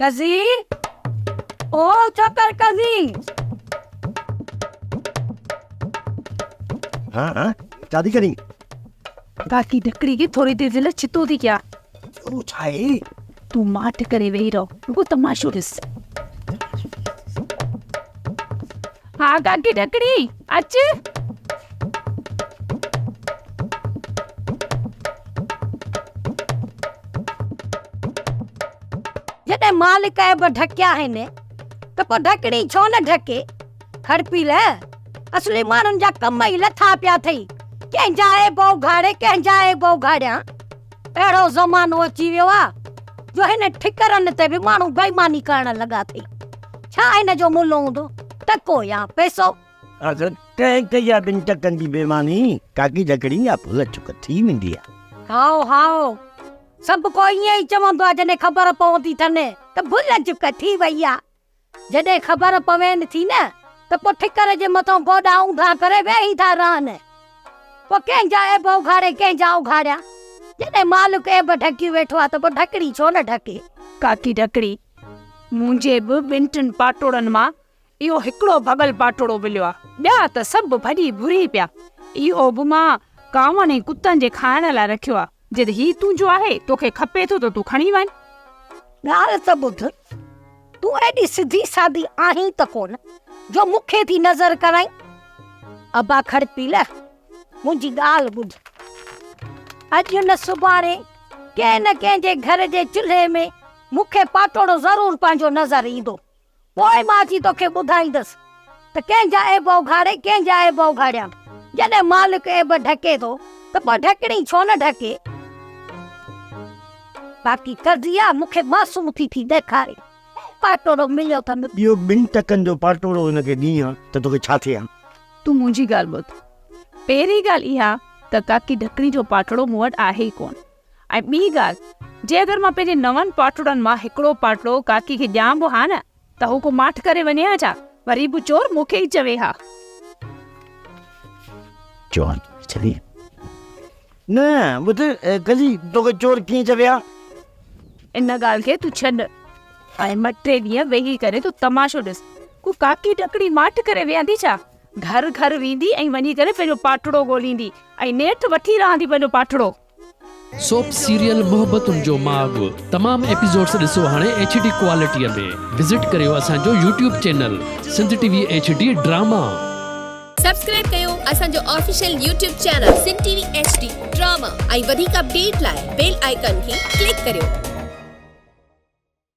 قضي! او ڇوڪر قضي! ها ها ڇا ٿي ڪرين؟ ڪاڪي ڍڪڙي کي ٿوري دير جي لاء ڇتو ٿي ڪيان. اهو ڇا آهي؟ تون ماٺ ڪري ويهي رهه، رڳو تماشو ڏس. ها ڪاڪي ڍڪڙي، اچ. جڏهن مالڪ عيب ڍڪيا آهن ته پوء ڍڪڻي ڇو نه ڍڪي؟ کڙپيل، اصلي ماڻهن جا ڪم ئي لٿا پيا اٿئي. ڪنهن جا عيب اگهاڙي ڪنهن جا عيب اگهاڙيان. اهڙو زمانو اچي ويو آ جو هن ٺڪرن تي به ماڻهو بيماني ڪرڻ لڳا اٿئي. ڇا هن جو ملهه هوندو؟ ٽڪو يا پئسو؟ آخر ڪنهن ڪئي آ ٻن ٽڪن جي بيماني؟ ڪاڪي ڍڪڻي يا ڀل چڪ ٿي ويندي آ. هائو هائو. سڀ ڪو ائين ئي چوندو آ جڏهن خبر پوندي ٿن ته ڀل چڪ ٿي وئي آ. جڏهن خبر پوين ٿي نه ته پوء ٺڪر جي مٿان گوڏا اونڌا ڪري ويهي ٿا رهن. پوء ڪنهن جا عيب اگهاڙي ڪنهن جا اگهاڙيان. جڏهن مالڪ عيب ڍڪي ويٺو آ ته پوء ڍڪڻي ڇو نه ڍڪي. ڪاڪي ڍڪڻي، منهنجي به ٻن ٽن پاٽوڙن مان اهو هڪڙو ڀڳل پاٽوڙو مليو آ، ٻيا ته سڀ ڀڄي ڀري پيا. اهو به مان ڪانون ۽ ڪتن جي کائڻ لاء رکيو آ. جي هي تنهنجو آهي، توکي کپي ٿو ته تون کڻي وڃ. ڳالهه ته ٻڌ، تون ايڏي سڌي سادي آهين ته ڪونه، جو مون کي ٿي نظر ڪرائين. ابا کڙپيل، منهنجي ڳالهه ٻڌ. اڄ نه سڀاڻي ڪنهن نه ڪنهن جي گهر جي چلهي ۾ مون کي پاٽوڙو ضرور پنهنجو نظر ايندو. پوء مان اچي توکي ٻڌائيندس ته ڪنهن جا عيب اگهاڙي ڪنهن جا عيب اگهاڙيان. جڏهن مالڪ عيب ڍڪي ٿو ته پوء ڍڪڻي ڇو نه ڍڪي؟ باقي قضيه مون کي معصوم ٿي ٿي ڏيکاري. پاٽوڙو مليو اٿم. ٻيو ٻن ٽڪن جو پاٽوڙو هن کي ڏين ها ته توکي ڇا ٿئي ها؟ تون منهنجي ڳالهه ٻڌ. پهرين ڳالهه اها ته ڪاڪي ڍڪڻي جو پاٽوڙو مون وٽ آهي ئي ڪونه. ۽ ٻي ڳالهه، جي اگر مان پنهنجي نون پاٽوڙن مان هڪڙو پاٽڙو ڪاڪي کي ڏيان به ها نه ته هو ڪو ماٺ ڪري وڃي ها ڇا؟ وري به چور مون کي ئي چوي ها. چور چوي؟ نه ٻڌ قضي توکي چور ڪيئن چوي ها؟ ان ڳالهه کي تون ڇڏ ۽ ٻه ٽي ڏينهن ويهي ڪري تون تماشو ڏس. ڪو ڪاڪي ڍڪڻي ماٺ ڪري ويهندي ڇا؟ گهر گهر ويندي ۽ وڃي ڪري پنهنجو پاٽڙو ڳوليندي ۽ نيٺ وٺي رهندي پنهنجو پاٽڙو. سوپ سيريل محبتن جو ماڳ تمام ايپيسوڊس ڏسو هاڻي ايڇ ڊي ڪوالٽي ۾ وزٽ ڪريو اسان جو YouTube channel Sindh T V H D drama. Subscribe ڪيو اسان جو official YouTube channel Sindh T V H D drama ۽ وڌيڪ اپڊيٽ لاء بيل آئيڪان کي ڪلڪ ڪريو.